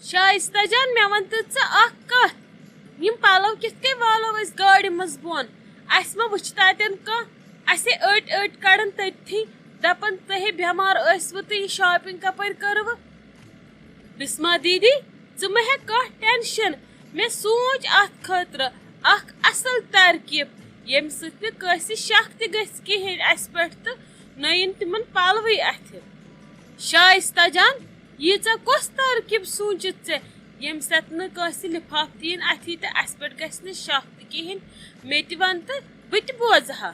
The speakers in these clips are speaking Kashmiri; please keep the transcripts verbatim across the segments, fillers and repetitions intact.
شائستہ جان، مےٚ وَن تہٕ ژٕ اَکھ کَتھ، یِم پَلو کِتھ کٔنۍ والو أسۍ گاڑِ منٛز بۄن؟ اَسہِ ما وٕچھ تَتٮ۪ن کانٛہہ؟ اَسے أٹۍ أٹۍ کَڑَن تٔتھی، دَپَن تُہۍ ہے بٮ۪مار ٲسوٕ تہٕ یہِ shopping کَپٲرۍ کٔروٕ؟ بسمہ دیدی، ژٕ مہ ہےٚ کانٛہہ tension، مےٚ سوٗنٛچ اَتھ خٲطرٕ اَکھ اَصٕل ترکیب، ییٚمہِ سۭتۍ نہٕ کٲنٛسہِ شک تہِ گژھِ کِہیٖنۍ اَسہِ پٮ۪ٹھ تہٕ نہ یِن تِمَن پَلوٕے اَتھِ۔ شائستہ جان، ییٖژاہ کۄس ترکیب سوٗنٛچِتھ ژےٚ، ییٚمہِ ساتہٕ نہٕ کٲنٛسہِ لِفاف تہِ یِن اَتھی تہٕ اَسہِ پٮ۪ٹھ گژھِ نہٕ شک تہِ کِہیٖنۍ؟ مےٚ تہِ وَن تہٕ بہٕ تہِ بوزٕ ہا۔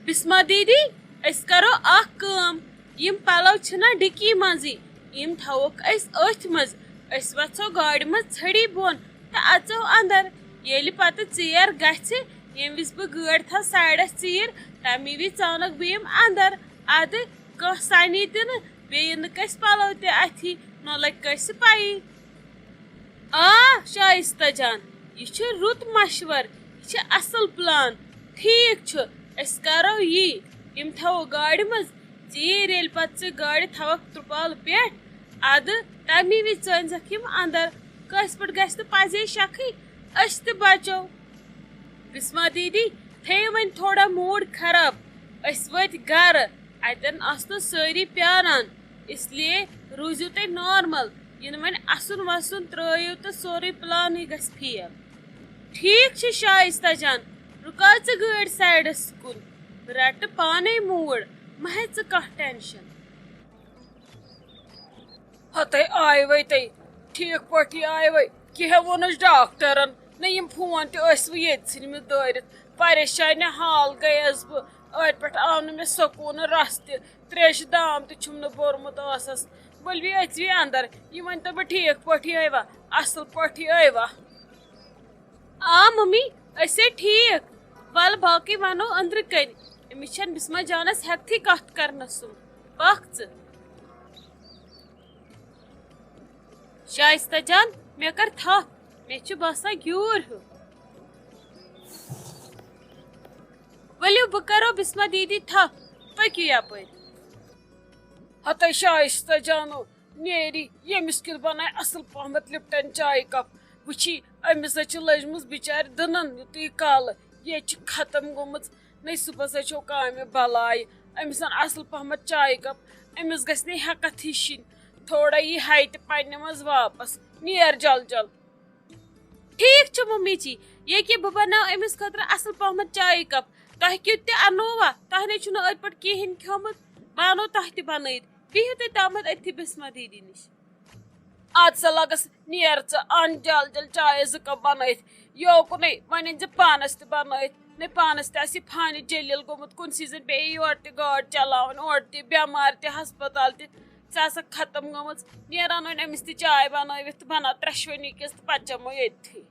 بسمہ دیدی، أسۍ کرو اکھ کٲم، یِم پلو چھِنہ ڈِکی منٛزٕے، یِم تھاووکھ أسۍ أتھۍ منٛز۔ أسۍ وژھو گاڑِ منٛز ژھٔڑی بۄن تہٕ اژو اندر۔ ییٚلہِ پتہٕ ژیر گژھِ، ییٚمہِ وِزِ بہٕ گٲڑۍ تھاوٕ سایڈس ژیٖرۍ، تمی وِزِ ژانکھ بہٕ یِم اندر۔ ادٕ کانٛہہ سنی تہِ نہٕ، بیٚیہِ یِنہٕ کٲنٛسہِ پلو تہِ اتھی، نہ لگہِ کٲنٛسہِ پیی۔ آ، شائستہ جان، یہِ چھُ رُت مشور، یہِ چھُ اصل plan۔ ٹھیک چھُ، أسۍ کرو یی، یِم تھاوو گاڑِ منٛز۔ ژیٖرۍ ییٚلہِ پتہٕ ژٕ گاڑِ تھاوکھ ترپال پٮ۪ٹھ، ادٕ تمی وِزِ ژٲنۍزٮ۪کھ یِم اندر۔ کٲنٛسہِ پٮ۪ٹھ گژھِ نہٕ پزے شکھٕے، أسۍ تہِ بچو۔ بسمہ دیدی، تھٲیِو وۄنۍ تھوڑا mood خراب۔ أسۍ وٲتۍ گرٕ، اتٮ۪ن آسنو سٲری پیاران، اس لیے روٗزِو تُہۍ normal۔ یِنہٕ وۄنۍ اسُن وسُن ترٲیِو تہٕ سورُے planٕے گژھِ fail۔ ٹھیک چھُ شائستہ جان، رُکاو ژٕ گٲڑۍ سایڈس کُن، بہٕ رٹہٕ پانے mood، مہ ہےٚ ژٕ کانٛہہ tension۔ ہتے آیوے تُہۍ، ٹھیک پٲٹھی آیوے۔ کینٛہہ ووٚنُس ڈاکٹرن، نہ یِم فون تہِ ٲسوٕ ییٚتہِ ژھٕنمٕتۍ دٲرِتھ۔ پریشانہِ حال گٔیس بہٕ۔ أتھۍ پٮ۪ٹھ آو نہٕ مےٚ سکوٗن رژھ تہِ۔ تریشہِ دام تہِ چھُم نہٕ بوٚرمُت ٲسس۔ ؤلوی أژوی اندر، یہِ ؤنۍتو مےٚ، ٹھیک پٲٹھی ٲیوا؟ اصل پٲٹھی ٲیوا؟ آ ممی، أسے ٹھیک۔ ول باقٕے ونو أندرٕ کنۍ۔ أمِس چھنہٕ بسمہ جانس ہٮ۪کتھٕے کتھ کرنس سُم۔ پکھ ژٕ۔ شائستہ جان، مےٚ کر تھپھ، مےٚ چھُ باسان گیوٗر ہیوٗ۔ ؤلِو، بہٕ کرو بسمہ دیدی تھپھ، پٔکِو یپٲرۍ۔ ہتے شائستہ جانو، نیری ییٚمِس کیُتھ بنایہِ اصل پہمتھ لپٹن چایہِ کپ۔ وٕچھی، أمِس حظ چھِ لٔجمٕژ بچارِ دٕنن یُتُے کالہٕ، ییٚتہِ چھِ ختم گوٚمٕژ۔ نٔے صُبحس حظ چھو کامہِ بلاے۔ أمِس زن اصل پہمتھ چایہِ کپ، أمِس گژھِ نہٕ ہٮ۪کتھ ہِشِنۍ۔ تھوڑا یی ہایٹہِ پننہِ منٛز واپس۔ نیر جل جل۔ ٹھیک چھُ ممی جی، ییٚکیٛاہ بہٕ بناو أمِس خٲطرٕ اصل پہمتھ چایہِ کپ۔ تۄہہِ کیُتھ تہِ انووا، تۄہہِ نے چھُنہٕ أتھۍ پٮ۪ٹھ کِہیٖنۍ کھیوٚمُت، بہٕ انو تۄہہِ تہِ بنٲیِتھ۔ بِہِو تُہۍ تامتھ أتھی بسمہ دیدی نِش۔ ادٕ سا لگس نیر ژٕ ان جل جل چایہِ زٕ کپ بنٲیِتھ۔ یوکُنے وۄنۍ أنۍ زِ پانس تہِ بنٲیِتھ۔ نے پانس تہِ آسہِ یہِ فانہِ جلیل گوٚمُت، کُنسٕے زن بیٚیہِ یورٕ تہِ گٲڑۍ چلاوٕنۍ، اورٕ تہِ بٮ۪مارِ تہِ، ہسپتال تہِ۔ ژٕ آسکھ ختم گٔمٕژ۔ نیران وۄنۍ أمِس تہِ چاے بنٲوِتھ تہٕ بناو ترٛٮ۪شوٕنی کِس تہٕ پتہٕ چٮ۪مو ییٚتھی۔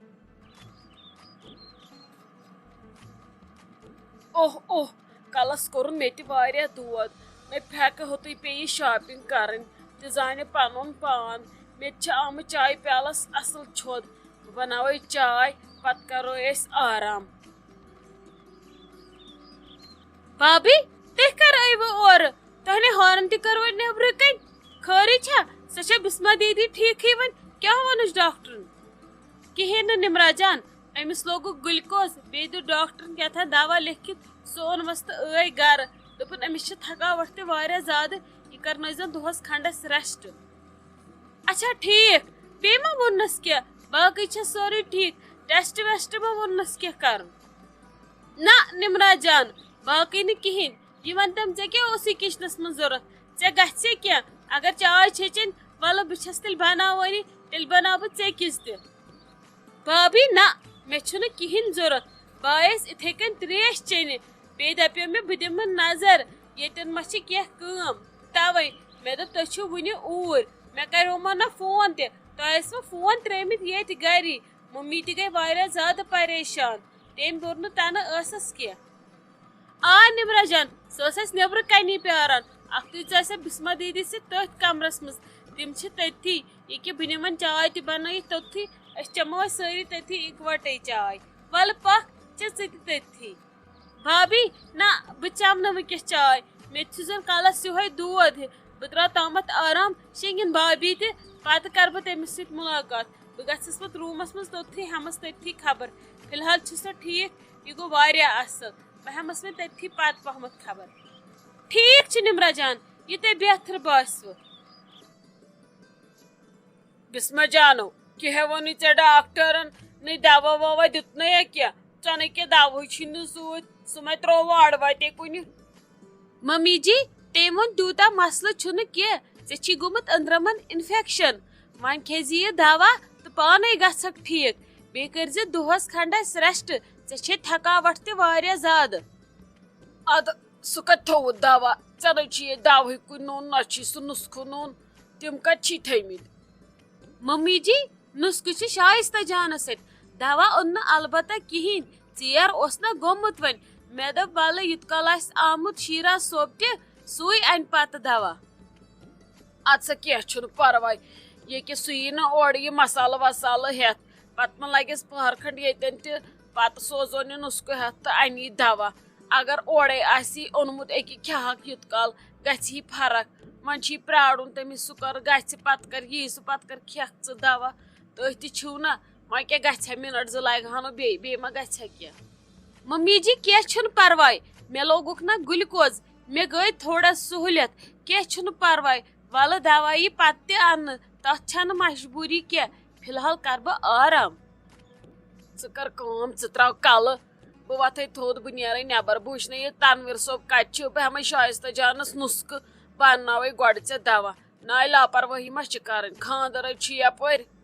اوہ اوہ، کلس کوٚرُن مےٚ تہِ واریاہ دود۔ مےٚ پھیکہٕ ہوٚتُے پیٚیہِ shopping کرٕنۍ، تہِ زانہِ پنُن پان۔ مےٚ تہِ چھِ آمٕژ چایہِ پیالس اصل چھۄد۔ بہٕ بناوے چاے، پتہٕ کرو أسۍ آرام۔ بابی، تُہۍ کر ٲیوٕ اورٕ؟ تۄہہِ نے horn تہِ کٔروٕ نیبرٕ کنۍ۔ خٲرٕے چھا؟ سۄ چھا بسمہ دیدی ٹھیکھٕے وۄنۍ؟ کیٛاہ ووٚنُس ڈاکٹرن؟ کِہیٖنۍ نہٕ نمرا جان، أمِس لوگُکھ glucose، بیٚیہِ دیُت ڈاکٹرن کیٛاہ تام دوا لیکھِتھ، سُہ اوٚنمَس تہٕ ٲے گرٕ۔ دوٚپُن أمِس چھِ تھکاوٹھ تہِ واریاہ زیادٕ، یہِ کرنٲیزٮ۪ن دۄہس کھنڈس rest۔ اچھا ٹھیک، بیٚیہِ ما ووٚننس کینٛہہ؟ باقٕے چھا سورُے ٹھیک؟ Test ویسٹ ما ووٚننس کینٛہہ کرُن؟ نہ نمرا جان، باقٕے نہٕ کِہیٖنۍ۔ یہِ وَن تَم، ژےٚ کیٛاہ اوسُے kitchenس منٛز ضوٚرَتھ؟ ژےٚ گژھِ کینٛہہ؟ اگر چاے چھے چیٚنۍ، وَلہٕ بہٕ چھَس تیٚلہِ بَناوٲنی، تیٚلہِ بَناو بہٕ ژےٚ کِژھ تہِ۔ بابی، نہ، مےٚ چھُنہٕ کِہیٖنۍ ضوٚرَتھ۔ بہٕ آیَس اِتھَے کٔنۍ ترٛیش چیٚنہِ۔ بیٚیہِ دَپیو مےٚ، بہٕ دِمہٕ نظر، ییٚتٮ۪ن ما چھِ کینٛہہ کٲم۔ تَوَے مےٚ دوٚپ، تُہۍ چھِو وُنہِ اوٗرۍ۔ مےٚ کَریومو نہ فون تہِ۔ تۄہہِ ٲسوٕ فون ترٛٲومٕتۍ ییٚتہِ گَری۔ مٔمی تہِ گٔے واریاہ زیادٕ پریشان۔ تٔمۍ دوٚر نہٕ تَنہٕ ٲسَس کینٛہہ۔ آ نمرا جان، سۄ ٲس اَسہِ نیٚبرٕ کَنی پیاران۔ اَکھتُے ژٕ آسہِ بسمہ دیدی سۭتۍ تٔتھۍ کمرس منٛز۔ تِم چھِ تٔتھی۔ ییٚکیٛاہ بہٕ نِمَن چاے تہِ بنٲیِتھ توٚتتھٕے۔ أسۍ چٮ۪مو أسۍ سٲری تٔتھی اِکوَٹَے چاے۔ وَلہٕ پَکھ، چےٚ ژٕ تہِ تٔتھی۔ بھابی، نہ، بہٕ چٮ۪مہٕ نہٕ وٕنکیٚس چاے۔ مےٚ تہِ چھُ زَن کَلَس یِہوٚے دود ہیوٗ۔ بہٕ ترٛاوٕ تامَتھ آرام، شیٚنگِن بابی تہِ، پَتہٕ کَرٕ بہٕ تٔمِس سۭتۍ مُلاقات۔ بہٕ گژھَس پَتہٕ روٗمَس منٛز توٚتتھٕے ہٮ۪مَس تٔتتھٕے خبر۔ فی الحال چھُ سۄ ٹھیٖک، یہِ گوٚو واریاہ اَصٕل۔ بہٕ ہٮ۪مَس وۄنۍ تٔتتھٕے پَتہٕ پَہمَتھ خبر۔ ٹھیٖک چھُ نِمرا جان، یہِ تۄہہِ بہتر باسِوٕ۔ بسمہ جانو، کیٛاہ ووٚنُے ژےٚ ڈاکٹرن؟ نَے دوا ووا دیُتنَے یا کینٛہہ؟ ژےٚ نَے کینٛہہ دَوہٕے چھُے نہٕ سۭتۍ، سُہ ما ترٛوو اَڑٕ وَتے کُنہِ۔ ممی جی، تٔمۍ ووٚن، تیوٗتاہ مسلہٕ چھُنہٕ کینٛہہ، ژےٚ چھی گوٚمُت أنٛدرمن انفیکشن۔ وۄنۍ کھیٚزِ یہِ دوا تہٕ پانے گژھکھ ٹھیٖک۔ بیٚیہِ کٔرزِ دۄہس کھنڈس ریسٹ، ژےٚ چھے تھکاوٹھ تہِ واریاہ زیادٕ۔ ادٕ سُہ کتہِ تھوٚوُتھ دوا؟ ژےٚ نَے چھُے ییٚتہِ دوہٕے کُنہِ نوٚن، نہ چھُے سُہ نُسخہٕ نوٚن۔ تِم کتہِ چھی تھٲمٕتۍ؟ ممی جی، نُسخہٕ چھُ شایستہ جانس سۭتۍ۔ دوا اوٚن نہٕ البتہ کِہیٖنۍ۔ ژیر اوس نہ گوٚمُت وۄنۍ۔ مےٚ دوٚپ، ولہٕ، یُت کال آسہِ آمُت شیٖرا صٲب تہِ، سُے انہِ پتہٕ دوا۔ اَدٕ سا، کینٛہہ چھُنہٕ پرواے۔ ییٚکیٛاہ سُہ یی نہ اورٕ یہِ مسالہٕ وسالہٕ ہٮ۪تھ، پتہٕ ما لگٮ۪س پٔہر کھنٛڈ ییٚتٮ۪ن تہِ، پتہٕ سوزون یہِ نُسخہٕ ہٮ۪تھ تہٕ اَنہِ یہِ دوا۔ اگر اورَے آسی اوٚنمُت، أکیٛاہ کھٮ۪ہَکھ یُت کال، گژھِ یہِ فرق۔ وۄنۍ چھِ یہِ پرٛارُن تٔمِس، سُہ کر گژھِ، پتہٕ کر یی سُہ، پتہٕ کر کھٮ۪کھ ژٕ دوا۔ تہٕ أتھۍ تہِ چھِو نہ، وۄنۍ کیٛاہ گژھِ ہا، مِنٹ زٕ لگہٕ ہنو بیٚیہِ، بیٚیہِ ما گژھِ ہا کینٛہہ؟ ممی جی، کینٛہہ چھُنہٕ پرواے، مےٚ لوگُکھ نہ گلوکوز، مےٚ گٔے تھوڑا سہوٗلیت، کینٛہہ چھُنہٕ پرواے۔ ولہٕ دوا یی پتہٕ تہِ اننہٕ، تتھ چھنہٕ مجبوٗری کینٛہہ، فی الحال کر بہٕ آرام۔ ژٕ کر کٲم، ژٕ تراو کلہٕ، بہٕ وۄتھے تھوٚد، بہٕ نیرے نٮ۪بر، بہٕ وٕچھنہٕ یہِ تنویر صٲب کتہِ چھُ، بہٕ ہٮ۪مے شایستہ جانس نُسخہٕ، بہٕ انناوے گۄڈٕ ژےٚ دوا۔ ناے لاپروٲہی ما چھِ کرٕنۍ، خاندر حظ چھُ یپٲرۍ۔